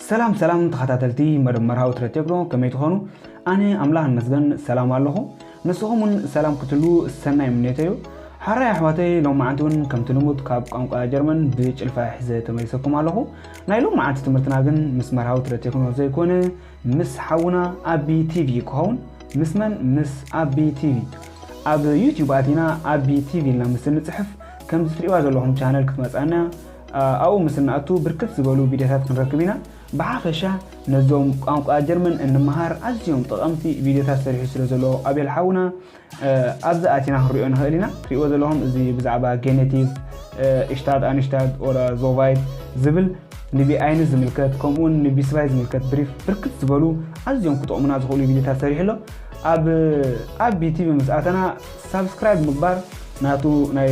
ሰላም ሰላም ተኸታተልቲ መደብ መርሃዊ ትረ ቴክኖ፣ ከመይ ትኾኑ? ኣነ ኣምላኽ ይመስገን ሰላም ኣለኹ። ንስኹም እውን ሰላም ክትህሉ ሰናይ ምኔተይ እዩ። ሓራይ ኣሕዋተይ፣ ሎማዓንቲ እውን ከምቲ ልሙድ ካብ ቋንቋ ጀርመን ብጭልፋ ሒዘ ተመሊሰኩም ኣለኹ። ናይ ሎማዓንቲ ትምህርትና ግን ምስ መርሃዊ ትረ ቴክኖ ዘይኮነ፣ ምስ ሓውና ኣቢ ቲቪ ክኸውን። ምስ መን? ምስ ኣቢ ቲቪ። ኣብ ዩቲዩብ ኣቲና ኣቢ ቲቪ ኢልና ምስ እንጽሕፍ፣ ከምዚ ትሪእዋ ዘለኹም ቻነል ክትመጻና፣ ኣብኡ ምስ እንኣቱ ብርክት ዝበሉ ቪድዮታት ክንረክብ ኢና። ብሓፈሻ ነዞም ቋንቋ ጀርመን እንመሃር ኣዝዮም ጠቐምቲ ቪድዮታት ሰሪሑ ስለ ዘሎ ኣቤል ሓውና፣ ኣብዚ ኣቲና ክንሪኦ ንኽእል ኢና። ትሪእዎ ዘለኹም እዚ ብዛዕባ ጌኔቲቭ፣ ኢሽታድ ኣንሽታድ ኦራ ዞቫይት ዝብል ንቢ ኣይንስ ዝምልከት፣ ከምኡውን ንቢ ስባይ ዝምልከት ብሪፍ ብርክት ዝበሉ ኣዝዮም ክጠቕሙና ዝኽእሉ ቪድዮታት ሰሪሑ ኣሎ። ኣብ ኣቢ ቲቪ ምስ ኣተና ሳብስክራይብ ምግባር ናቱ ናይ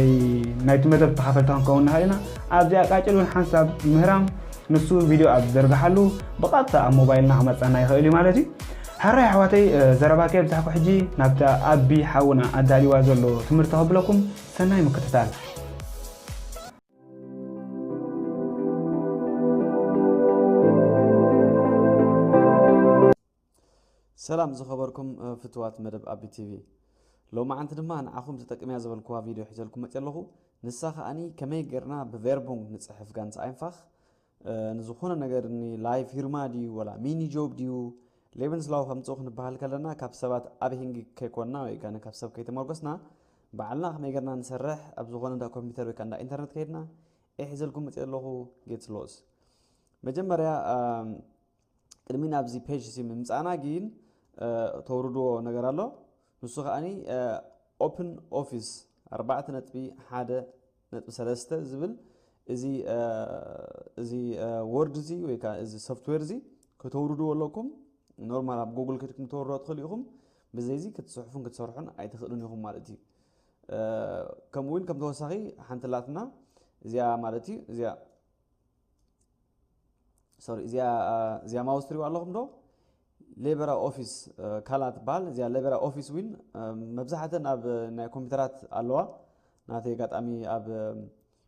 ናይቲ መደብ ተኻፈልቲ ክንከውን ንኽእል ኢና። ኣብዚኣ ቃጭል እውን ሓንሳብ ምህራም፣ ንሱ ቪድዮ ኣብ ዝዘርግሓሉ ብቐጥታ ኣብ ሞባይልና ክመጻና ይኽእል እዩ ማለት እዩ። ሕራይ ኣሕዋተይ፣ ዘረባ ከየብዛሕኩ ሕጂ ናብታ ኣቢ ሓውና ኣዳልዋ ዘሎ ትምህርቲ ከብለኩም። ሰናይ ምክትታል። ሰላም ዝኸበርኩም ፍትዋት መደብ ኣቢ ቲቪ፣ ሎማዓንቲ ድማ ንዓኹም ትጠቅምያ ዝበልኩዋ ቪድዮ ሒዘልኩም መፅእ ኣለኹ። ንሳ ከኣኒ ከመይ ጌርና ብቬርቡንግ ንፅሕፍ ጋንስ ኣይንፋኽ፣ ንዝኾነ ነገር ላይፍ ፊርማ ድዩ ወላ ሚኒ ጆብ ድዩ ሌብንስላው ከምፅኡ ክንበሃል ከለና ካብ ሰባት ኣብ ሂንግ ከይኮንና ወይ ከዓ ካብ ሰብ ከይተመርኮስና ባዕልና ከመይ ጌርና ንሰርሕ ኣብ ዝኾነ እንዳ ኮምፒውተር ወይ ከዓ እንዳ ኢንተርነት ከይድና እየ ሒዘልኩም መፅእ ኣለኹ። ጌትስ ሎስ መጀመርያ ቅድሚ ናብዚ ፔጅ ሲ ምምፃእና ግን ተውርድዎ ነገር ኣሎ። ንሱ ከዓኒ ኦፕን ኦፊስ ኣርባዕተ ነጥቢ ሓደ ነጥቢ ሰለስተ ዝብል እዚ እዚ ወርድ እዚ ወይ ከዓ እዚ ሶፍትዌር እዚ ከተውርድዎ ኣለኩም። ኖርማል ኣብ ጉግል ክትኩም ተወርዶ ትኽእሉ ኢኹም። ብዘይዚ ክትፅሕፉን ክትሰርሑን ኣይትኽእሉን ኢኹም ማለት እዩ። ከምኡ እውን ከም ተወሳኺ ሓንቲ ላትና እዚኣ ማለት እዩ እዚኣ ሶሪ እዚኣ እዚኣ ማውስ ትሪዋ ኣለኹም ዶ? ሌበራ ኦፊስ ካላ ትበሃል። እዚኣ ሌበራ ኦፊስ ዊን መብዛሕተን ኣብ ናይ ኮምፒውተራት ኣለዋ። ናተይ ኣጋጣሚ ኣብ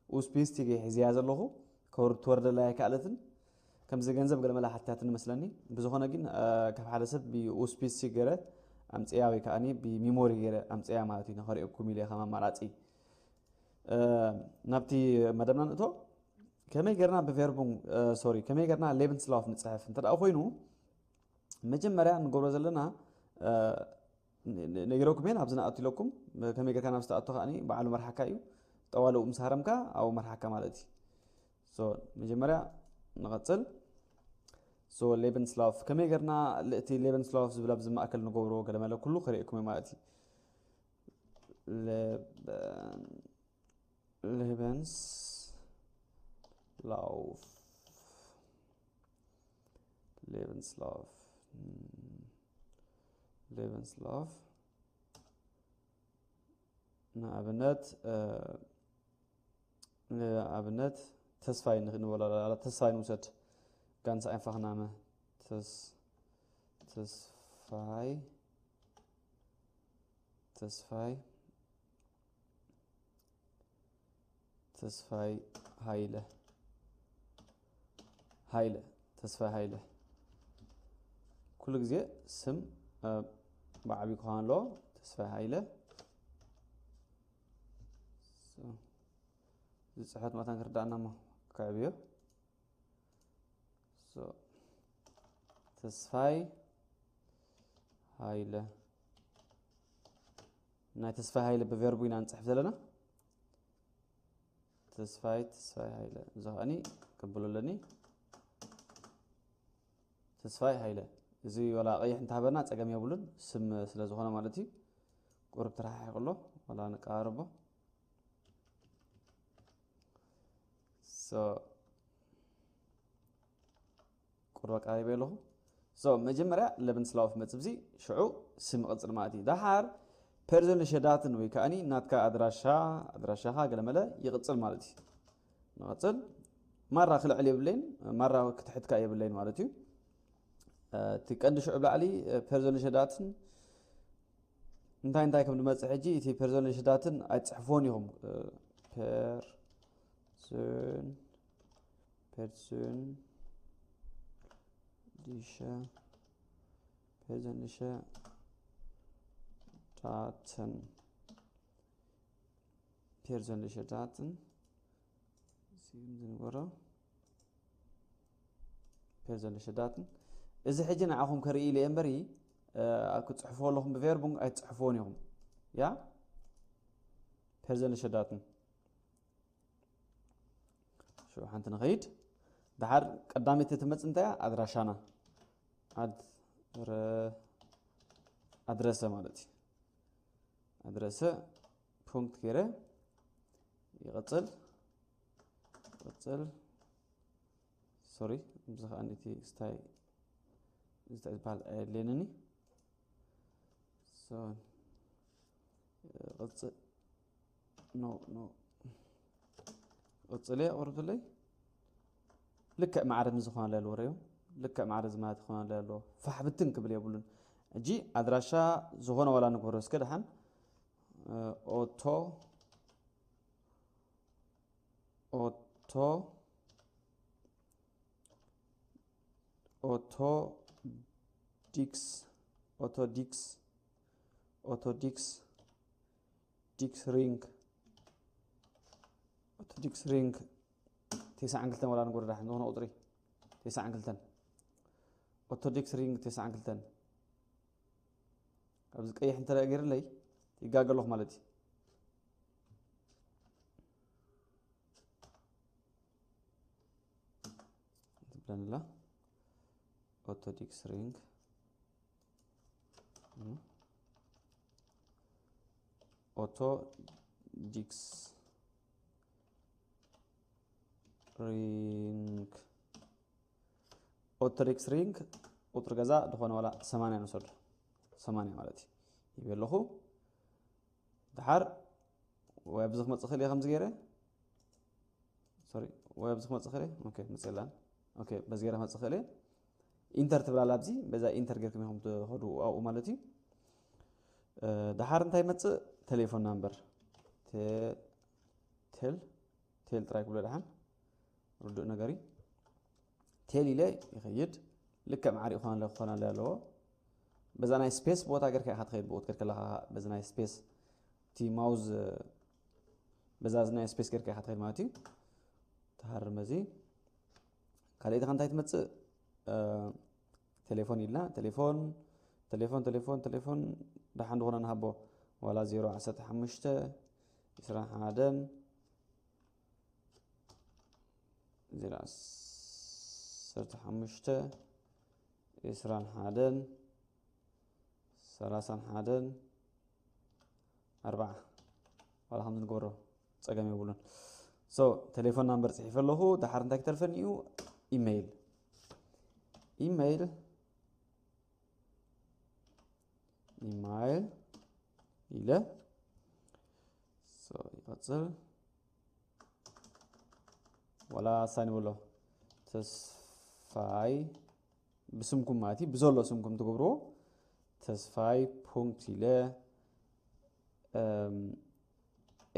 ኡስፒስቲ ሒዝያ ዘለኹ ከወርድ ትወርደላ ኣይከኣለትን። ከምዚ ገንዘብ ገለመላ ሓትያትኒ መስለኒ። ብዝኾነ ግን ካብ ሓደ ሰብ ብኡስፒስቲ ገይረ ኣምፅያ ወይ ከዓ ብሚሞሪ ገይረ ኣምፅያ ማለት እዩ። ንኸሪኦኩም ኢለ ከም ኣማራፂ ናብቲ መደብና ንእቶ። ከመይ ጌርና ብቬርቡን ሶሪ ከመይ ጌርና ሌብንስላውፍ ንፅሕፍ እንተ ደኣ ኮይኑ መጀመርያ ንገብሮ ዘለና ነጊረኩም እየ። ናብዚ ንኣቱ ኢለኩም ከመይ ጌርካ ናብ ዝተኣቱ ከዓኒ ባዕሉ መርሓካ እዩ። ጠዋልኡ ምስ ሃረምካ ኣብኡ መርሓካ ማለት እዩ። መጀመርያ ንቐፅል። ሌብንስላውፍ ከመይ ጌርና እቲ ሌብንስላውፍ ዝብል ኣብዚ ማእከል ንገብሮ ገለመለ ኩሉ ከርእየኩም እየ ማለት እዩ። Lebenslauf Lebenslauf Lebenslauf ንኣብነት ንኣብነት ተስፋይ ንበሎ ተስፋይ ንውሰድ። ጋንስ ኣይንፋኽናመ ተስፋይ ተስፋይ ተስፋይ ሃይለ ሃይለ ተስፋይ ሃይለ ኩሉ ግዜ ስም ብዓብዩ ክኸውን ኣለዎ። ተስፋይ ሃይለ ዝፅሕፈት መታን ክርዳእና ሞ ክዕብዮ ተስፋይ ሃይለ ናይ ተስፋይ ሃይለ ብቬርቡ ኢና ንፅሕፍ ዘለና። ተስፋይ ተስፋይ ሃይለ እዚ ከዓኒ ቅብሎ ኣለኒ። ተስፋይ ሃይለ እዚ ወላ ቀይሕ እንተሃበና ፀገም የብሉን ስም ስለ ዝኾነ ማለት እዩ። ቁርብ ተረሓሒቁ ኣሎ ወላ ንቀራረቦ። ቁርብ ኣቀራሪበ ኣለኹ። መጀመርያ ለብንስላውፍ መፅብዚ ሽዑ ስም ይቕፅል ማለት እዩ። ደሓር ፐርዞንሊሸ ዳትን ወይ ከዓኒ ናትካ ኣድራሻ ኣድራሻኻ ገለመለ ይቕፅል ማለት እዩ። ንቐፅል ማራ ክልዕል የብለይን ማራ ክትሕትካ የብለይን ማለት እዩ። እቲ ቀንዲ ሽዑ ብላዕሊ ፐርዞንሊሸ ዳትን እንታይ እንታይ ከም ዝመፅእ ሕጂ እቲ ፐርዞንሊሸ ዳትን ኣይትፅሕፍዎን ኢኹም። ፐርሶን ፐርሶን persönliche persönliche Daten persönliche Daten ዝንበሮ persönliche Daten እዚ ሕጂ ንዓኹም ከርኢ ኢለ እየ እምበሪ ክፅሕፎ ኣለኹም ብቬርቡን ኣይትፅሕፍዎን ኢኹም ያ persönliche Daten ሽዑ ሓንቲ ንኸይድ ደሓር ቀዳመይቲ ትመፅ እንታይ ኣድራሻና ኣድረሰ ማለት እዩ ኣድረሰ ፑንክት ገይረ ይቐፅል ይቐፅል sorry እዚ ከዓ ነቲ ስታይ እንታይ ዝበሃል ኣየድልየንኒ ቅፅል ኖ ኖ ቅፅል እየ ኣቕርብለይ ልክዕ ማዕረ ዝኾና ኣለዎ ርዮም ልክዕ ማዕረ ዝማለት ዝኾና ኣለዎ ፋሕብትን ክብል የብሉን ሕጂ ኣድራሻ ዝኾነ ዋላ ንግበሮ እስከ ደሓን ኦቶ ኦቶ ኦቶ ዲክስ ኦቶ ዲክስ ኦቶ ዲክስ ዲክስ ሪንግ ኦቶ ዲክስ ሪንግ ቴስዓን ክልተን ዋላ ንጎረዳ ዝኾነ ቁፅሪ ቴስዓን ክልተን ኦቶ ዲክስ ሪንግ ቴስዓን ክልተን ኣብዚ ቀይሕ እንተ ገይርለይ ይጋገ ኣለኹ ማለት እዩ ትብለንላ ኦቶዲክስ ሪንግ ኦቶዲክስ ሪንግ ኦቶዲክስ ሪንግ ቁፅሪ ገዛ ዝኾነ ዋላ ሰማንያ ንሰዱ ሰማንያ ማለት እዩ ይበለኹ ድሓር ወይ ኣብዚ ክመፅእ ክእል እየ ከምዚ ገይረ ሶሪ ወይ ኣብዚ ክመፅእ ክእል እየ ኦኬ መፅእ የላን ኦኬ በዚ ገይረ ክመፅእ ክእል እየ ኢንተር ትብል ኣላ ኣብዚ በዛ ኢንተር ጌርኩም ኢኹም ትኸዱ ኣብኡ ማለት እዩ ድሓር እንታይ ይመፅእ ቴሌፎን ናምበር ቴል ቴል ጥራይ ክብሎ ደሓን ርዱእ ነገር እዩ ቴል ኢለ ይኸይድ ልክዕ ማዕሪ ይኾን ክኾን ኣለዎ በዛ ናይ ስፔስ ቦታ ገርካ ኢኻ ትኸይድ ብኡ ትከድ ከለኻ በዚ ናይ ስፔስ እቲ ማውዝ በዛ ናይ ስፔስ ገርካ ኢኻ ትኸይድ ማለት እዩ ተሃርም በዚ ካልኣይቲ ከ እንታይ ትመፅእ ቴሌፎን ኢልና ቴሌፎን ቴሌፎን ቴሌፎን ቴሌፎን ደሓን ዝኾነ ንሃቦ ዋላ ዜሮ ዓሰርተ ሓሙሽተ ዕስራን ሓደን ዜሮ ዓሰርተ ሓሙሽተ ዕስራን ሓደን ሰላሳን ሓደን ኣርባዓ ዋላ ከምዚ ንገብሮ ፀገም የብሉን so ቴሌፎን ናምበር ፅሒፈ ኣለኹ ድሓር እንታይ ክተርፈኒ እዩ ኢሜይል ኢሜይል ኢሜይል ኢለ so ይቐፅል ዋላ ሳኒ ብሎ ተስፋይ ብስምኩም ማለት እዩ ብዘሎ ስምኩም ትገብርዎ ተስፋይ ፑንክት ኢለ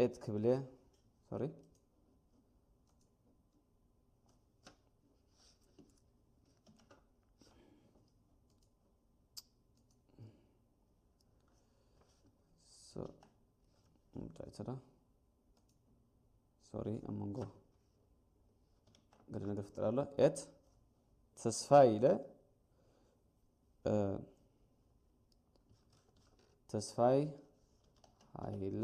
ኤት ክብል እየ ሶሪ እንታይ ተዳ ሶሪ ኣብ መንጎ ገለ ነገር ፍጥር ኣሎ ኤት ተስፋይ ኢለ ተስፋይ ሃይለ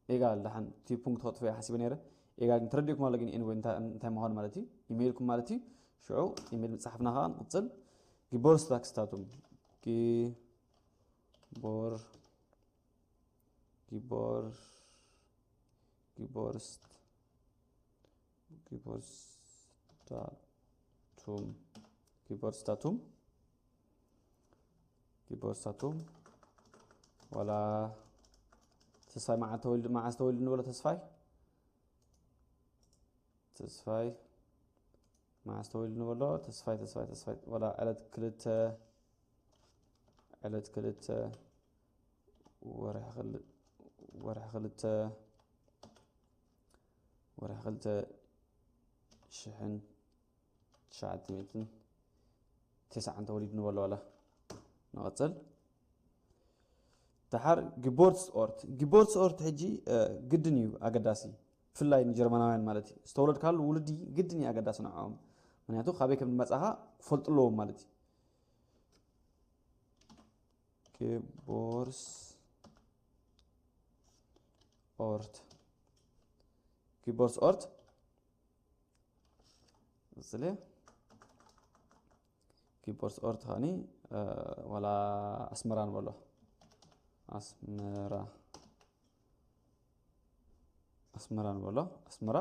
ኤጋል ደሓን እቲ ፑንክት ከጥፍኦ ሓሲበ ነይረ ኤጋል ግን ተረዲእኩም ኣሎ ግን ኤንወ እንታይ ምዃኑ ማለት እዩ ኢሜይልኩም ማለት እዩ ሽዑ ኢሜይል ምፅሓፍና ከዓ ንቅፅል ጊቦርስታክስታቱም ጊቦር ጊቦር ጊቦርስት ጊቦርስታቱም ጊቦርስታቱም ጊቦርሳቱም ዋላ ተስፋይ መዓዝ ተወልዱ መዓዝ ተወልዱ ንበሎ ተስፋይ ተስፋይ መዓዝ ተወልዱ ንበሎ ተስፋይ ተስፋይ ተስፋይ ዋላ ዕለት ክልተ ዕለት ክልተ ወርሒ ክልተ ወርሒ ክልተ ሽሕን ትሽዓተ ሚእትን ተስዓን ተወሊዱ ንበሎ ዋላ። ንቐጽል። ደሓር ጊቦርትስኦርት። ጊቦርትስኦርት ሕጂ ግድን እዩ ኣገዳሲ፣ ብፍላይ ንጀርመናውያን ማለት እዩ። ዝተወለድካሉ ውልዲ ግድን እዩ ኣገዳሲ ንዕኦም፣ ምክንያቱ ካበይ ከም ዝመጻኻ ክፈልጡ ኣለዎም ማለት እዩ። ጊቦርትስኦርት። ጊቦርትስኦርት። ስለ ጊቦርትስኦርት ኸኒ ዋላ ኣስመራ ንበሎ። ኣስመራ ኣስመራ ንበሎ። ኣስመራ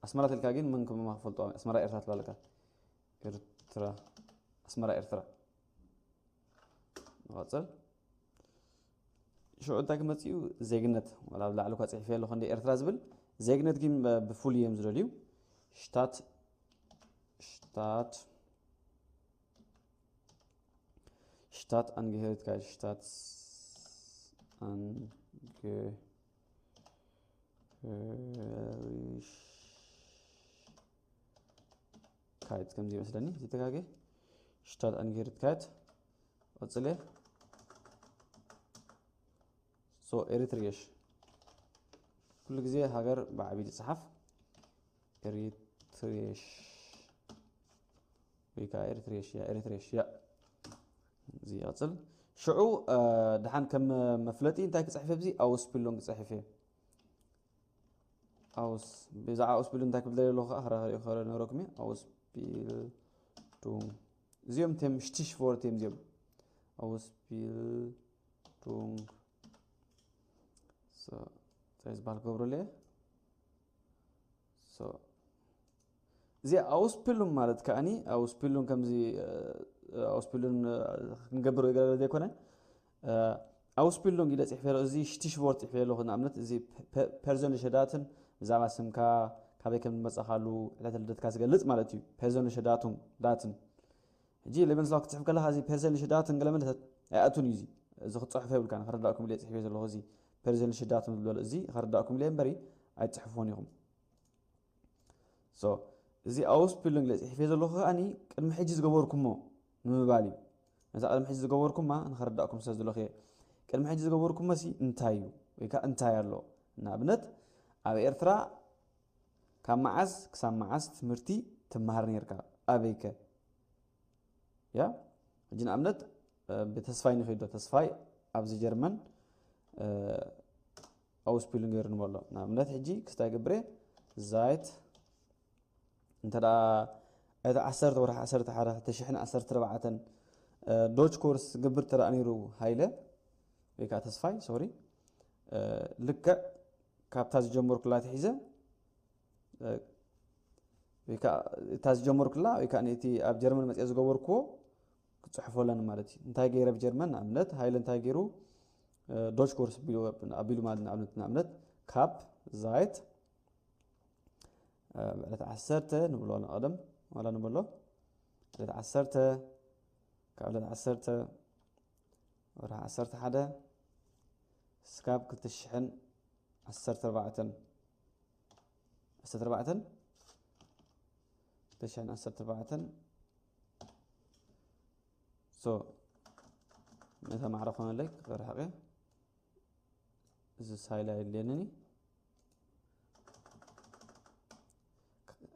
ኣስመራ ተልካ ግን መን ከም ክፈልጦ? ኣስመራ ኤርትራ ትብላለካ። ኤርትራ ኣስመራ ኤርትራ። ንቐጽል። ሽዑ እንታይ ክመጽእ እዩ? ዜግነት። ዋላ ኣብ ላዕሊ እኳ ጽሒፈ ኣለኹ እንደ ኤርትራ ዝብል፣ ዜግነት ግን ብፉል እዮም ዝደልዩ። ሽታት ሽታት ሽታት ኣንግሄሪትካይት ሽታት ኣንገ ካይት ከምዚ ይመስለኒ፣ ዘይተጋገ። ሽታት ኣንጌሪት ካይት። ቀጽለ። ሶ ኤሪትሪየሽ። ኩሉ ግዜ ሃገር ብዓቢ ዝጽሓፍ። ኤሪትሪየሽ። ወይ ከዓ ኤሪትሪየሽ፣ ያ፣ ኤሪትሪየሽ፣ ያ። እዚ ይቐጽል። ሽዑ፣ እ፣ ደሓን ከም መፍለጢ እንታይ ክጽሕፍ ኣብዚ? ኣውስቢልዱንግ ክጽሕፍ እየ። ኣውስ፣ ብዛዕባ ኣውስቢልዱንግ እንታይ ክብል ደልየ ኣለኹ ከዓ ክራኸር እዩ ክኸረ ነረኩም እየ። ኣውስቢልዱንግ። እዚኦም ቴም ሽቲሽ ፎር ቴም እዚኦም። ኣውስቢልዱንግ። ሶ፣ እንታይ ዝበሃል ክገብረሉ እየ? ሶ፣ እዚ ኣውስፒሉን ማለት ከኣኒ፣ ኣውስፒሉን ከምዚ፣ እ፣ ኣውስፒሉን፣ እ፣ ክንገብር ወይ ገለ ዘይኮነ፣ እ፣ ኣውስፒሉን ኢለ ጽሒፈ ኣለኹ። እዚ ሽቲሽቮርት ጽሒፈ ኣለኹ። ንኣብነት፣ እዚ ፐ-፣ ፐርዞንሊሸ ዳትን ብዛዕባ ስምካ፣ ካበይ ከም ዝመጻኻሉ፣ ዕለተ ልደትካ ዝገልጽ ማለት እዩ። ፐርዞንሊሸ ዳቱን፣ ዳትን። ሕጂ ሌበንስላው ክትጽሕፍ ከለኻ፣ እዚ ፐርዞንሊሸ ዳትን ገለ መለሰት ኣይኣቱን እዩ። እዚ፣ እዚ ክትጽሕፎ የብልካን። ከረዳእኩም ኢለ ጽሒፈ ዘለኹ፣ እዚ ፐርዞንሊሸ ዳትን ዝበሎ፣ እዚ ከረዳእኩም ኢለ እምበሪ ኣይትጽሕፍዎን ኢኹም። ሶ፣ እዚ ኣውስፒሉን ኢለ ጽሒፈ ዘለኹ ከኣኒ ቅድሚ ሕጂ ዝገበርኩሞ ንምባል እዩ። ነዛ ቅድሚ ሕጂ ዝገበርኩማ ንኸረዳእኩም ስለ ዝደለኹ እየ። ቅድሚ ሕጂ ዝገበርኩሞ ሲ እንታይ እዩ? ወይ ከኣ እንታይ ኣሎ? ንኣብነት፣ ኣብ ኤርትራ ካብ መዓስ ክሳብ መዓስ ትምህርቲ ትመሃር ነይርካ? ኣበይከ? ያ፣ ሕጂ ንኣብነት፣ እ፣ ብተስፋይ ንኸይዶ። ተስፋይ ኣብዚ ጀርመን፣ እ፣ ኣውስፒሉን ገይሩ ንበሎ። ንኣብነት፣ ሕጂ ክስታይ ገብረ ዛይት እንተ ደኣ እቲ ዓሰርተ ወርሒ ዓሰርተ ሓደ ክልተ ሽሕን ዓሰርተ ኣርባዕተን፣ እ፣ ዶች ኮርስ ዝገብር እንተ ደኣ ነይሩ ሃይለ ወይ ከኣ ተስፋይ፣ ሶሪ፣ እ፣ ልክዕ ካብታ ዝጀመርኩላ ኣትሒዘ፣ እ፣ ወይ ከኣ እታ ዝጀመርኩላ ወይ ከኣ ነቲ ኣብ ጀርመን መጽየ ዝገበርክዎ ክጽሕፎ ኣለኒ ማለት እዩ። እንታይ ገይረ ኣብ ጀርመን፣ ንኣብነት፣ ሃይለ እንታይ ገይሩ፣ እ፣ ዶች ኮርስ ኣቢሉ፣ ኣቢሉ ማለት፣ ንኣብነት፣ ንኣብነት፣ ካብ ዛይት እ፣ ዕለት ዓሰርተ ንብሎ ንቐደም፣ ዋላ ንበሎ። ዕለት ዓሰርተ፣ ካብ ዕለት ዓሰርተ ወርሒ ዓሰርተ ሓደ ስካብ ክልተ ሽሕን ዓሰርተ ኣርባዕተን፣ ዓሰርተ ኣርባዕተን፣ ክልተ ሽሕን ዓሰርተ ኣርባዕተን። ሶ፣ ነታ ማዕረ ኮነለይ ክርሕቕ እየ። እዚ ሳይላ የድልየንን እዩ።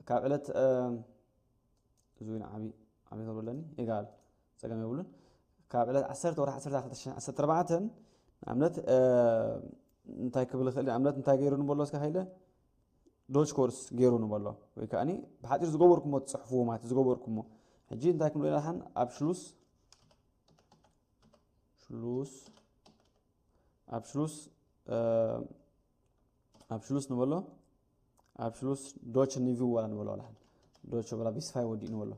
ካብ ዕለት፣ እ፣ እዚ እውን ዓቢ፣ ዓቢ ክብለኒ፣ ኤጋል፣ ጸገም የብሉን። ካብ ዕለት ዓሰርተ ወርሒ ዓሰርተ ክልተ ሽሕን ዓሰርተ ኣርባዕተን፣ ንኣብነት፣ እ፣ እንታይ ክብል ይኽእል? ንኣብነት፣ እንታይ ገይሩ ንበሎ እስከ ሃይለ? ዶች ኮርስ ገይሩ ንበሎ። ወይ ከኣኒ፣ ብሓጺር ዝገበርኩሞ ትጽሕፍዎ ማለት፣ ዝገበርኩሞ። ሕጂ እንታይ ክንብሎ ኢና ደሓን? ኣብ ሽሉስ፣ ሽሉስ፣ ኣብ ሽሉስ፣ እ፣ ኣብ ሽሉስ ንበሎ። ኣብ ሽሉስ ዶች ኒቪው ዋላ ንበሎ ዋላ ሓደ። ዶች ዋላ ቢስፋይ ወዲእ ንበሎ።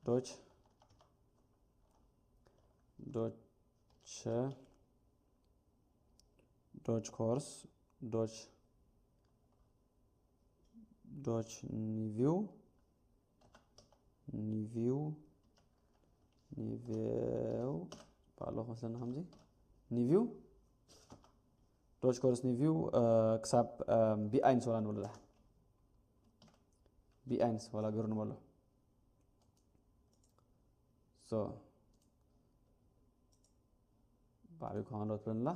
ዶች፣ ዶች፣ ዶች ኮርስ፣ ዶች፣ ዶች ኒቪው፣ ኒቪው፣ ኒቪው ባሎ መስለና ከምዚ። ኒቪው፣ Dogecoin Review ክሳብ ቢ ኣይ ንስ ወላ ንብሎ ዳ ቢ ኣይ ንስ ወላ ገሩ ንበሎ so ባዕሉ ከማንዶ ትብለንላ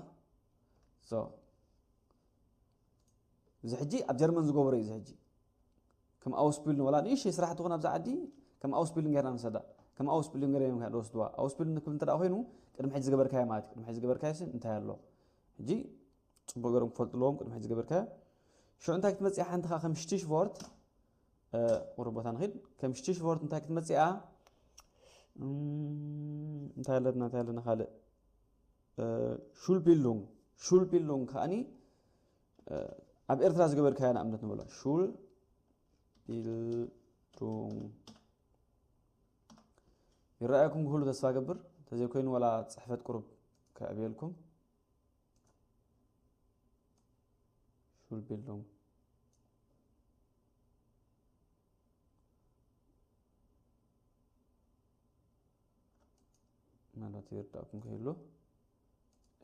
so እዚ ሕጂ ኣብ ጀርመን ዝገበሮ እዩ እዚ ሕጂ ከም ኣውስቢል ንበላ ንእሽተይ ስራሕ ትኾን ኣብዚ ዓዲ ከም ኣውስቢል ገርና ንሰዳ ከም ኣውስቢል ገር እዮም ወስድዋ ኣውስቢል ንክብል እንተ ኮይኑ ቅድሚ ሕጂ ዝገበርካዮ ማለት እዩ ቅድሚ ሕጂ ዝገበርካዮ ስን እንታይ ኣሎ ሕጂ ፅቡቅ ገሮም ክፈልጡ ኣለዎም ቅድሚ ሕጂ ዝገበርካዮ ሽዑ እንታይ ክትመፅእ ሓንቲ ከዓ ከም ሽቲሽቮርት ቁሩብ ቦታ ንኽድ ከም ሽቲሽቮርት እንታይ ክትመፅእ እያ እንታይ ኣለና እንታይ ኣለና ካልእ ሹልቢሉንግ ሹልቢሉንግ ከዓኒ ኣብ ኤርትራ ዝገበርካዮ ንኣብነት ንበሎ ሹል ቢልዱንግ ይረኣየኩም ክህሉ ተስፋ ገብር እንተዘይኮይኑ ዋላ ፅሕፈት ቁሩብ ከዕብየልኩም ሹልቢሉንግ ምናልባት ይርዳእኩም ከይህሉ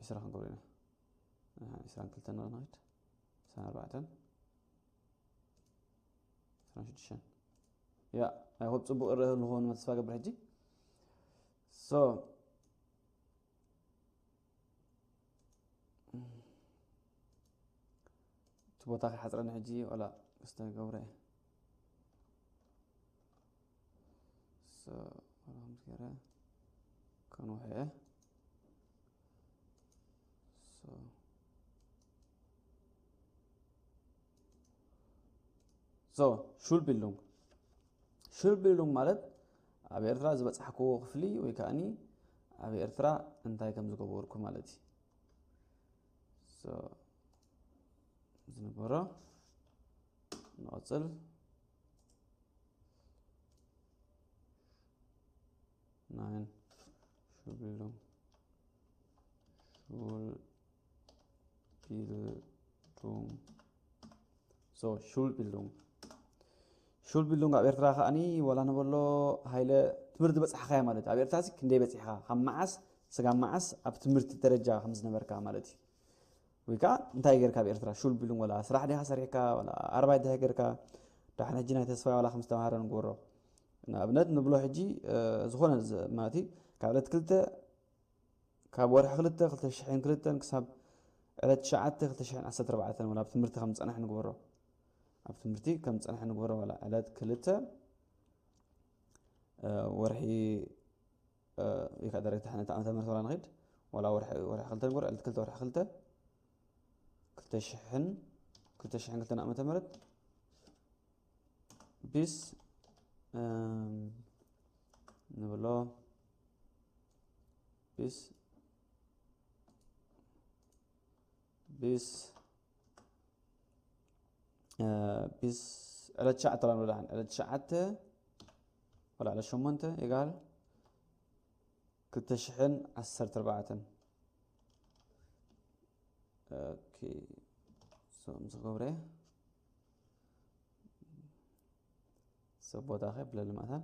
ዕስራ ክንገብሮ ኢና ዕስራን ክልተን ንኽድ ዕስራን ኣርባዕተን ዕስራን ሽዱሽተን ያ ኣይሆብ ፅቡቅ ርእ ልኾኑ ተስፋ ገብር ሕጂ so እቲ ቦታ ከይሓፅረኒ ሕጂ ዋላ ክስተገብረ እየ ገረ ከንውሐ እየ ሹል ቢልዱንግ ሹል ቢልዱንግ ማለት ኣብ ኤርትራ ዝበፃሕክዎ ክፍሊ ወይ ከዓኒ ኣብ ኤርትራ እንታይ ከም ዝገበርኩ ማለት እዩ ዝነበሮ ንቐፅል ናይን ሹል ቢልዱንግ ሹል ቢልዱንግ so ሹል ቢልዱንግ ሹል ቢልዱንግ ኣብ ኤርትራ ከዓኒ ዋላ ነበሎ ሃይለ ትምህርቲ በፅሕኻዮ ማለት እዩ ኣብ ኤርትራ ክንደይ በፂሕካ ካብ መዓስ ስጋብ መዓስ ኣብ ትምህርቲ ደረጃ ከም ዝነበርካ ማለት እዩ ወይ ከዓ እንታይ ጌርካ ኣብ ኤርትራ ሹል ቢልዱንግ ዋላ ስራሕ ዲካ ሰሪሕካ ዋላ ኣርባይ ድካ ጌርካ ዳሕን ሕጂ ናይ ተስፋይ ዋላ ከም ዝተምሃረ ንግበሮ ንኣብነት ንብሎ ሕጂ ዝኾነ ማለት ካብ ዕለት ክልተ ካብ ወርሒ ክልተ ክልተ ሽሕን ክልተን ክሳብ ዕለት ትሽዓተ ክልተ ሽሕን ዓሰርተ ኣርባዕተን ወላ ኣብ ትምህርቲ ከም ዝፀንሐ ንግበሮ ኣብ ትምህርቲ ከም ዝፀንሐ ንግበሮ ወላ ዕለት ክልተ ወርሒ ወይ ከዓ ደረጃ ሓንቲ ዓመተ ምህረት ወላ ንኽድ ወላ ወርሒ ወርሒ ክልተ ንግበሮ ዕለት ክልተ ወርሒ ክልተ ክልተ ሽሕን ክልተ ሽሕን ክልተን ዓመተ ምህረት ቢስ ንብሎ ቢስ ቢስ ቢስ ዕለት ትሽዓተ ላ ንብሎ ዕለት ትሽዓተ ወላ ዕለት ሸሞንተ ይጋል ክልተ ሽሕን ዓሰርተ ኣርባዕተን ኦኬ ሶም ዝገብረ ሰብ ቦታ ከ ብለሊ ማእታን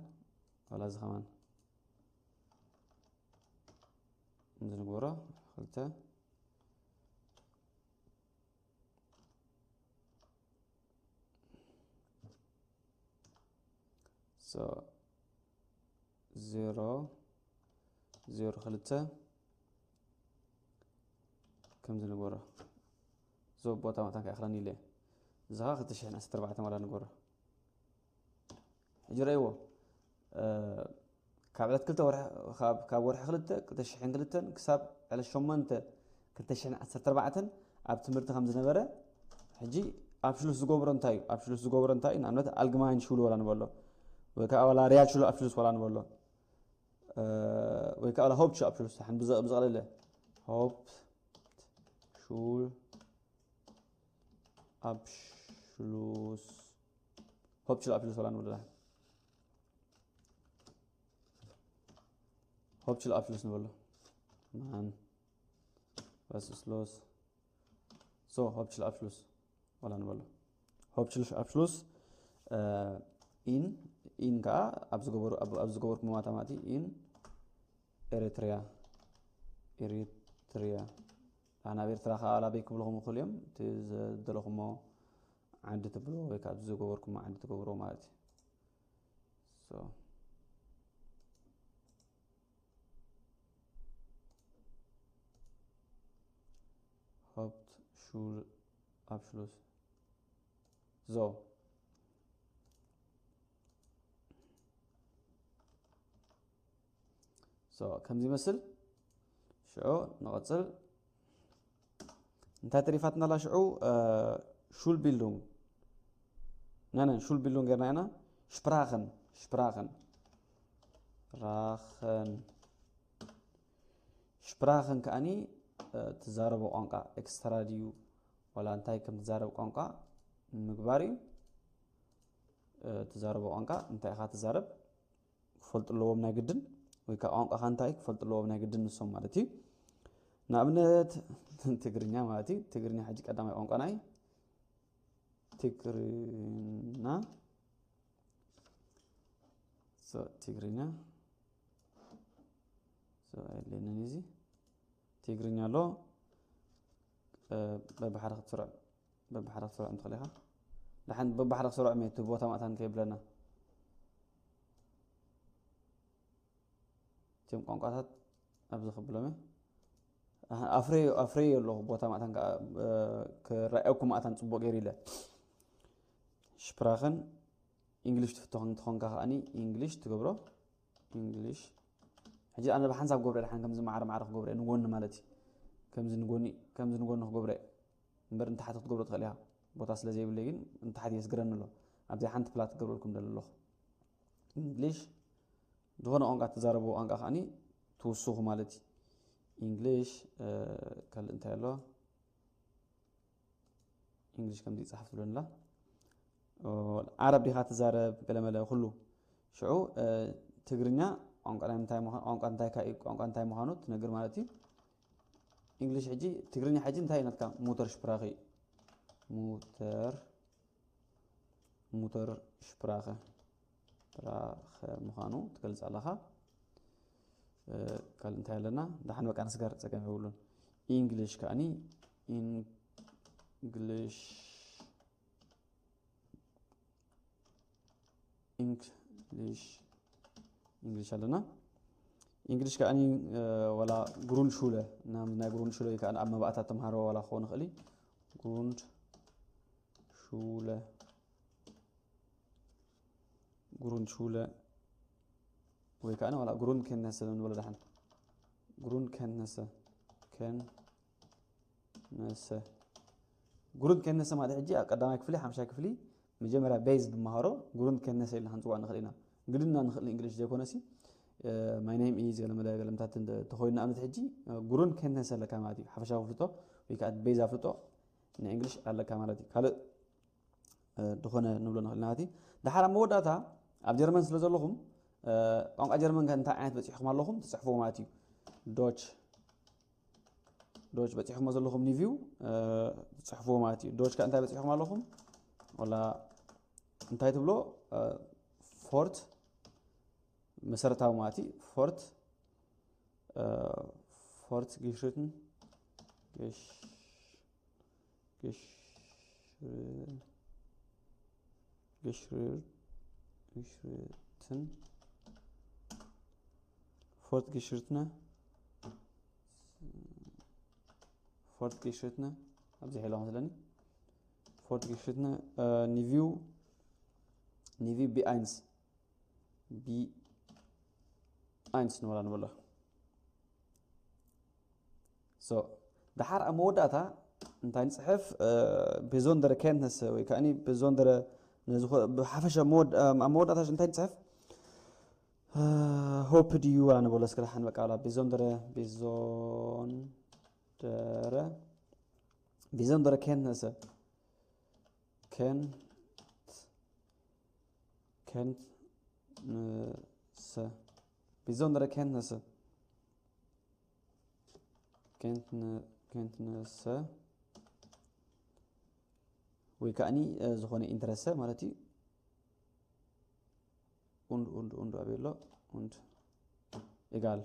ዋላ እዚ ከማን እዚ ንግበሮ ክልተ so ዜሮ ዜሮ ክልተ ከምዚ ንግበሮ ዞ ቦታ መታን ከይኣኽለኒ ኢለ እዚ ከዓ ክልተ ሽሕን ዓሰርተ ኣርባዕተን ዋላ ንግበሮ ሕጂ ረእይዎ ካብ ዕለት ክልተ ካብ ወርሒ ክልተ ክልተ ሽሕን ክልተን ክሳብ ዕለት ሸሞንተ ክልተ ሽሕን ዓሰርተ ኣርባዕተን ኣብ ትምህርቲ ከም ዝነበረ ሕጂ ኣብ ሽሉስ ዝገብሮ እንታይ እዩ ኣብ ሽሉስ ዝገብሮ እንታይ እዩ ንኣብነት ኣልግማይን ሽሉ ወላ ንበሎ ወይ ከዓ ወላ ሪያል ሽሉ ኣብ ሽሉስ ወላ ንበሎ ወይ ከዓ ወላ ሆፕ ሹ ኣብ ሽሉስ ሓን ብዘቕልለ ሆፕ ሹል ኣብ ሽሉስ ሆፕ ሽሉ ኣብ ሽሉስ ወላ ንበሎ ሆፕ ሽሉ ኣብ ሽሉስ ንበሎ ማን በስስሎስ so ሆፕችል ኣብሽሉስ ዋላ ንበሎ ሆፕችል ኣብሽሉስ ኢን ኢን ከዓ ኣብ ዝገበርኩ ማታ ማለት ኢን ኤሪትሪያ ኤሪትሪያ ኣብ ኤርትራ ከዓ ኣበይ ክብልኹም ይኽእሉ እዮም። እቲ ዝደለኹሞ ዓዲ ትብልዎ ወይ ከዓ ዝገበርኩሞ ዓዲ ትገብርዎ ማለት እዩ። So Hauptschul Abschluss. So ከምዚ ይመስል። ሽዑ ንቐፅል። እንታይ ተሪፋትና ኣላ ሽዑ? Schulbildung ነነ Schulbildung ጌርና ኢና። Sprachen Sprachen Sprachen Sprachen ከዓኒ ትዛረቦ ቋንቋ ኤክስትራ ድዩ ዋላ እንታይ ከም ትዛረብ ቋንቋ ምግባር እዩ። ትዛረቦ ቋንቋ እንታይ ኢኻ ትዛረብ ክፈልጡ ኣለዎም ናይ ግድን፣ ወይ ከዓ ቋንቋኻ እንታይ ክፈልጡ ኣለዎም ናይ ግድን ንሶም ማለት እዩ። ንኣብነት ትግርኛ ማለት እዩ። ትግርኛ ሕጂ ቀዳማይ ቋንቋ ናይ ትግርና ትግርኛ የድልየንን እዚ ትግርኛ ኣሎ። በብሓደ ክትስርዖ በብሓደ ክትስርዖ እንትኽእል ኢኻ። ደሓን በብሓደ ክትስርዖ እቲ ቦታ ማእታን ከይብለና እቲም ቋንቋታት ኣብዚ ክብሎም ኣፍረዮ ኣፍረዮ ኣለኹ ቦታ ማእታን ክረኣየኩም ማእታን ፅቡቅ ገይሩ ኢለ ሽፕራኸን ኢንግሊሽ ትፍቶ ትኾንካ ከዓኒ ኢንግሊሽ ትገብሮ ኢንግሊሽ ሕጂ ኣነ ብሓንሳብ ገብረ ደሓን ከምዚ ማዕረ ማዕረ ክገብረ ንጎኒ ማለት እዩ ከምዚ ንጎኒ ከምዚ ንጎኒ ክገብረ እምበር እንተሓት ክትገብሮ ትኽእል ኢኻ ቦታ ስለ ዘይብለይ ግን እንተሓት የስግረኒ ኣሎ ኣብዚ ሓንቲ ፕላት ክገብረልኩም ደሊ ኣለኹ ኢንግሊሽ ዝኾነ ቋንቋ ትዛረቡ ቋንቋ ከዓኒ ትውስኹ ማለት እዩ ኢንግሊሽ ካልእ እንታይ ኣሎ ኢንግሊሽ ከምዚ ይፅሓፍ ትብለንላ ዓረብ ዲኻ ትዛረብ ገለመለ ኩሉ ሽዑ ትግርኛ ቋንቋ እንታይ ምዃኑ ቋንቋ እንታይ ካ ቋንቋ እንታይ ምዃኑ ትነግር ማለት እዩ ኢንግሊሽ ሕጂ ትግርኛ ሕጂ እንታይ ናትካ ሙተር ሽፕራኺ ሙተር ሙተር ሽፕራኸ ፕራኸ ምዃኑ ትገልፅ ኣለኻ ካልእ እንታይ ኣለና ዳሓን በቃ ንስጋር ፀገም የብሉን ኢንግሊሽ ከዓኒ ኢንግሊሽ ኢንግሊሽ ኢንግሊሽ ኣለና ኢንግሊሽ ከዓኒ ወላ ግሩንድ ሹለ ናይ ግሩንድ ሹለ ከዓ ኣብ መባእታት ተምሃሮ ዋላ ክኸውን ይኽእል ግሩንድ ሹለ ግሩንድ ሹለ ወይ ከዓ ዋላ ግሩንድ ኬንነሰ ንበሎ ዳሓን ግሩንድ ኬንነሰ ኬን ነሰ ግሩንድ ኬንነሰ ማለት ሕጂ ኣብ ቀዳማይ ክፍሊ ሓምሻይ ክፍሊ መጀመርያ ቤዝ ንመሃሮ ግሩንድ ኬንነሰ ኢልና ክንፅዋዕ ንኽእል ኢና ግድና ንኽእል እንግሊሽ ዘይኮነሲ ማይ ኔም ኢዝ ገለመለ ገለምታት እንተኮይኑ ንኣብነት ሕጂ ግሩንድ ኬንነሰ ኣለካ ማለት እዩ ሓፈሻዊ ፍልጦ ወይ ከዓ ቤዝ ኣፍልጦ ናይ እንግሊሽ ኣለካ ማለት እዩ ካልእ ዝኾነ ንብሎ ንኽእል ናቲ ድሓር ኣብ መወዳእታ ኣብ ጀርመን ስለ ዘለኹም ቋንቋ ጀርመን እንታይ ዓይነት በፂሕኹም ኣለኹም ትፅሕፍዎ ማለት እዩ ዶች ዶች በፂሕኹም ዘለኹም ኒቪው ትፅሕፍዎ ማለት እዩ ዶች ከ እንታይ በፂሕኹም ኣለኹም ወላ እንታይ ትብሎ ፎርት መሰረታዊ ማለት እዩ ፎርት ፎርት ጊሽርትን geschritten fortgeschrittene fortgeschrittene ኣብዚ ሒሎ መስለኒ fortgeschrittene niveau niveau B eins B eins ንበላ ንበሎ so ድሓር ኣብ መወዳእታ እንታይ ንፅሕፍ besondere Kenntnisse ወይ ከዓ besondere ብሓፈሻ ኣብ መወዳእታ እንታይ ንፅሕፍ hope ድዩ ኣነ በሎ እስከ ድሓን በቃ besondere besondere besondere Kenntnisse Kennt Kenntnisse besondere Kenntnisse Kenntnisse ወይ ከዓኒ ዝኾነ ኢንተረሰ ማለት እዩ und und und ኣበይ ኣሎ und egal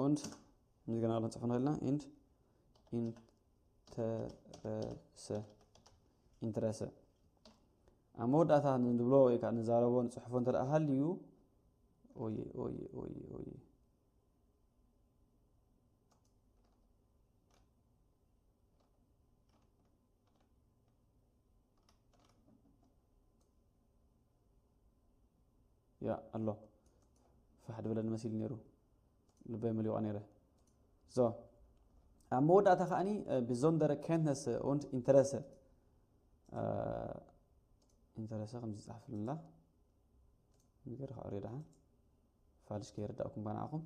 und ምስገና ክንፅሕፎ ንኽእል ኢና and ኢንተረሰ ኢንተረሰ ኣብ መወዳእታ ንብሎ ወይ ከዓ ንዛረቦ ንፅሕፎ እንተ ደኣ ሃልዩ ወይ ወይ ወይ ወይ ያ ኣሎ ፋሕ ድበለኒ መሲሉ ነይሩ ልበይ መሊቋ ነይረ ዞ ኣብ መወዳእታ ከዓኒ ብዞንደረ ኬንተሰ und ኢንተረሰ ኢንተረሰ ከምዚ ይፅሓፍልና ንገር ከዓ ሬዳ ፋልሽ ከይርዳእኩም ባናዕኹም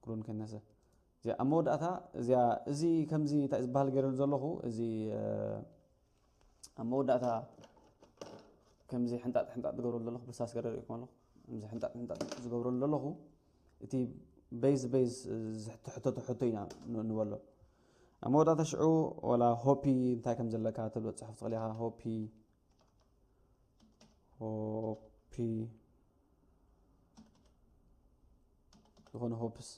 ግሩን ከነሰ እዚኣ ኣብ መወዳእታ እዚኣ እዚ ከምዚ እንታይ ዝበሃል ገይረሉ ዘለኹ እዚ ኣብ መወዳእታ ከምዚ ሕንጣጥ ሕንጣጥ ዝገብረሉ ዘለኹ ብሳስ ገረር ይኮን ኣለኹ ከምዚ ሕንጣጥ ሕንጣጥ ዝገብረሉ ዘለኹ እቲ ቤዝ ቤዝ ዝሕተተቱ ሕቶ ኢና ንበሎ ኣብ መወዳእታ ሽዑ ወላ ሆፒ እንታይ ከም ዘለካ ትብሎ ፅሑፍ ትኽእል ኢኻ ሆፒ ሆፒ ዝኾነ ሆፕስ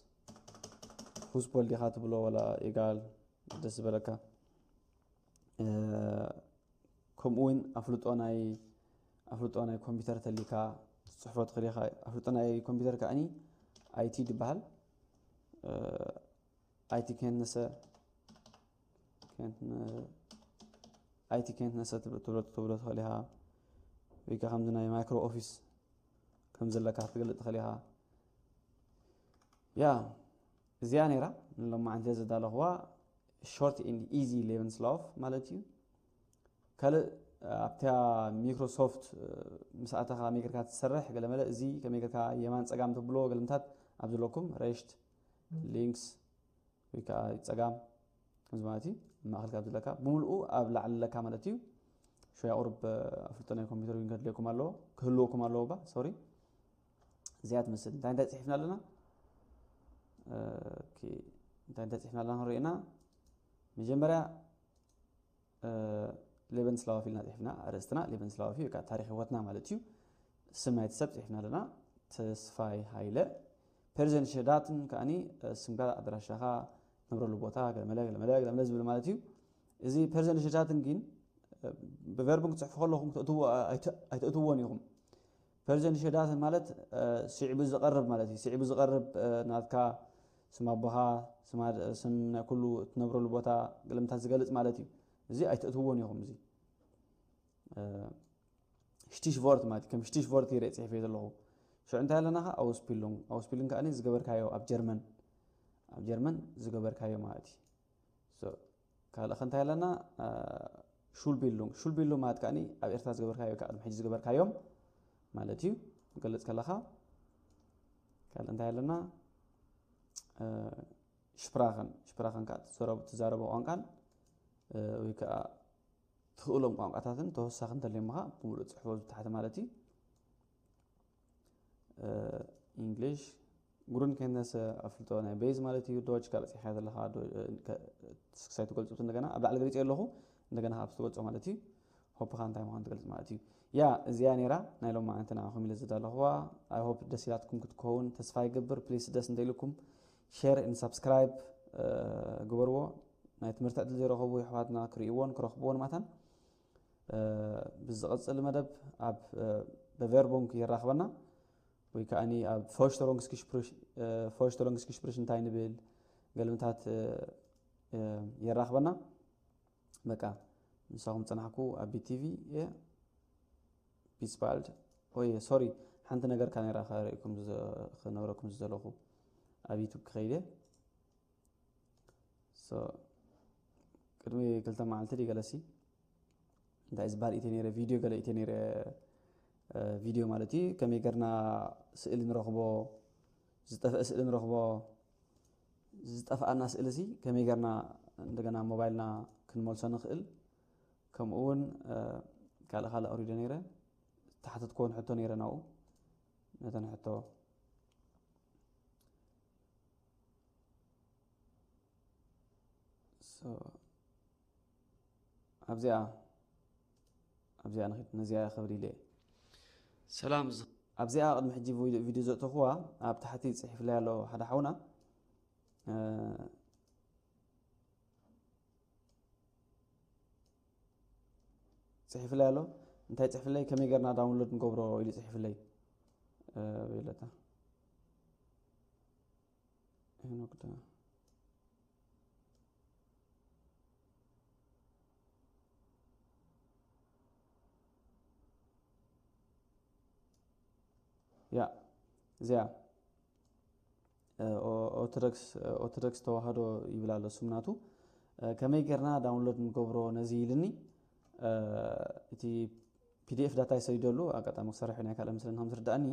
ፉስቦል ዲኻ ትብሎ ወላ ኢጋል ደስ ዝበለካ ከምኡ እውን ኣፍልጦ ናይ ኣፍልጦ ናይ ኮምፒውተር ተሊካ ትፅሕፎ ትኽእል ኢኻ ኣፍልጦ ናይ ኮምፒውተር ከዓኒ ኣይቲ ዝበሃል ኣይቲ ከንሰ ኣይቲ ከንሰ ትብሎ ትብሎ ትኽእል ኢኻ ወይ ከዓ ከምዚ ናይ ማይክሮ ኦፊስ ከም ዘለካ ክትገልጥ ትኽእል ኢኻ ያ እዚኣ ነይራ ንሎማዓንቲ ዘዳለኽዋ short and easy Lebenslauf ማለት እዩ ካልእ ኣብታ ሚክሮሶፍት ምስ ኣተኻ ከመይ ጌርካ ትሰርሕ ገለመለ እዚ ከመይ ጌርካ የማን ፀጋም ትብሎ ገልምታት ኣብ ዘለኩም rechts links ወይ ከዓ ፀጋም ከምዚ ማለት እዩ ማእኸል ካብ ዝለካ ብምልኡ ኣብ ላዕሊ ለካ ማለት እዩ ሸያ ቁርብ ኣፍልጦ ናይ ኮምፒውተር ግን ከድልየኩም ኣለዎ ክህልወኩም ኣለዎ ባ sorry እዚኣ ትመስል እንታይ እንታይ ፅሒፍና ኣለና እንታይ እንታይ ፅሒፍና ኣለና ክንሪእና መጀመርያ Lebenslauf ኢልና ፅሒፍና ኣርእስትና Lebenslauf እዩ ታሪክ ህይወትና ማለት እዩ ስም ናይቲ ሰብ ፅሒፍና ኣለና ተስፋይ ሃይለ persönliche Daten ከዓኒ ስምካ ኣድራሻኻ ትነብረሉ ቦታ ገለመለ ገለመለ ገለመለ ዝብል ማለት እዩ እዚ persönliche Daten ግን ብቨርብን ክትፅሕፉ ከለኹም ኣይተእትዎን ኢኹም persönliche Daten ማለት ስዒቡ ዝቐርብ ማለት እዩ ስዒቡ ዝቐርብ ናትካ ስም ኣቦኻ ስም ናይ ኩሉ እትነብረሉ ቦታ ገለምታት ዝገልፅ ማለት እዩ እዚ ኣይተእትዎን ኢኹም እዚ Stichwort ማለት ከም Stichwort ገይረ ፅሒፈ ዘለኹ ሽዑ እንታይ ኣለና ከዓ Ausbildung Ausbildung ከዓ ዝገበርካዮ ኣብ ጀርመን ኣብ ጀርመን ዝገበርካዮ ማለት እዩ ካልእ ከ እንታይ ኣለና Schulbildung Schulbildung ማለት ከዓ ኣብ ኤርትራ ዝገበርካዮ ከዓ ቅድሚ ሕጂ ዝገበርካዮም ማለት እዩ ትገልፅ ከለካ ካልእ እንታይ ኣለና Sprachen Sprachen ከዓ ትዛረቦ ቋንቋን ወይ ከዓ ትኽእሎም ቋንቋታትን ተወሳኺ እንተልዮም ከዓ ብምሉእ ፅሕፎ ዝታሕቲ ማለት እዩ English Grundkenntnisse ኣፍልጦ ናይ ቤዝ ማለት እዩ Deutsch ካብ በፂሕካ ዘለካ ክሳይ ትገልፁ እንደገና ኣብ ላዕሊ ገሊፀ ኣለኹ እንደገና ካብ ትገልፆ ማለት እዩ ሆፕኻ እንታይ ምዃን ትገልፅ ማለት እዩ ያ እዚኣ ነይራ ናይ ሎማዓንቲ ንዓኹም ኢለ ዝዳለኽዋ I hope ደስ ኢላትኩም ክትከውን ተስፋ ይገብር please ደስ እንተኢልኩም share and subscribe ግበርዎ ናይ ትምህርቲ ዕድል ዘይረኸቡ የሕዋትና ክርእይዎን ክረኽብዎን ማታን ብዝቐፅል መደብ ኣብ በቨርቦንክ የራኽበና ወይ ከዓ ኣብ ፎሽተሮንግስኪሽፕርሽ እንታይ ንብል ገልምታት የራኽበና በቃ ምሳኹም ፅናሕኩ ኣብ ቢቲቪ ፒስባልድ ወይ ሶሪ ሓንቲ ነገር ካሜራ ከርእኩም ክነግረኩም ዝደለኹ ኣብ ዩቱብ ክኸይደ ቅድሚ ክልተ መዓልቲ ድገለሲ እንታይ ዝበሃል ኢተ ነረ ቪድዮ ገለ ኢተ ነረ ቪድዮ ማለት እዩ ከመይ ገርና ስእሊ ንረኽቦ ዝጠፍአ ስእሊ ንረኽቦ ዝጠፍኣና ስእሊ ሲ ከመይ ገርና እንደገና ሞባይልና ክንመልሶ ንኽእል ከምኡ እውን ካልእ ካልእ ኣውሪደ ነይረ ተሓተትኮን ሕቶ ነይረ ናብኡ ነተን ሕቶ ኣብዚኣ ኣብዚኣ ንኽድ ነዚኣ ክብል ኢለ ሰላም ኣብዚኣ ቅድሚ ሕጂ ቪዲዮ ዘእተኹዋ ኣብ ታሕቲ ጽሒፍለይ ኣሎ ሓደ ሓውና። ጽሒፍለይ ኣሎ። እንታይ ጽሕፍለይ? ከመይ ጌርና ዳውንሎድ ንገብሮ ኢሉ ጽሒፍለይ። በይለታ ሄኖክ ዳ ያ እዚኣ ኦርቶዶክስ ተዋህዶ ይብል ኣሎ ስምናቱ። ከመይ ጌርና ዳውንሎድ ንገብሮ ነዚ ኢልኒ። እቲ ፒዲኤፍ ዳታ ይሰዲደሉ ኣጋጣሚ ክሰርሕ ናይ ካልእ ምስለን ከም ዝርዳእኒ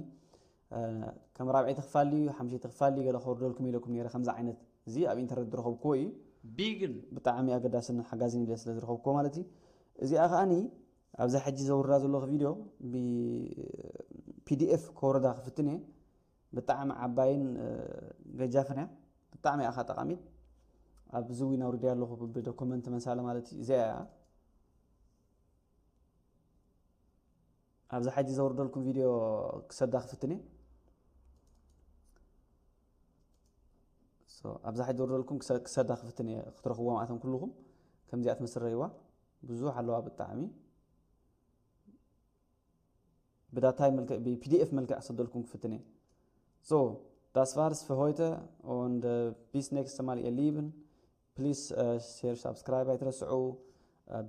ከም ራብዐይቲ ክፋል እዩ ሓምሸይቲ ክፋል እዩ ገለ ክወርደልኩም ኢለኩም ነረ። ከምዚ ዓይነት እዚ ኣብ ኢንተርነት ዝረኸብክዎ እዩ። ቢግን ብጣዕሚ ኣገዳስን ሓጋዝን ኢለ ስለ ዝረኸብክዎ ማለት እዩ። እዚኣ ከዓኒ ኣብዛ ሕጂ ዘውርዳ ዘለኹ ቪድዮ ብፒዲኤፍ ከወረዳ ክፍትን እየ። ብጣዕሚ ዓባይን ገጃፍን እያ። ብጣዕሚ ኣኻ ጠቃሚት። ኣብዚ ዊን ኣውሪደ ኣለኹ ብዶኮመንት መሳለ ማለት እዩ። እዚኣ እያ ኣብዛ ሕጂ ዘውርደልኩም ቪድዮ ክሰዳ ክፍትን እየ። ኣብዛ ሕጂ ዘውርደልኩም ክሰዳ ክፍትን እየ ክትረኽብዋ ማእቶም ኩልኹም። ከምዚኣ ትመስል ረይዋ ብዙሕ ኣለዋ ብጣዕሚ ብዳታይ መልክዕ ብፒዲኤፍ መልክዕ ክሰደልኩም ክፍትን እየ። So das war's für heute und bis nächstes Mal ihr Lieben. Please share, subscribe ኣይትረስዑ።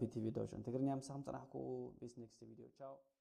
ቢቲቪ ዶሽን ትግርኛ ምሳኹም ጸናሕኩ። Bis nächste Video. Ciao.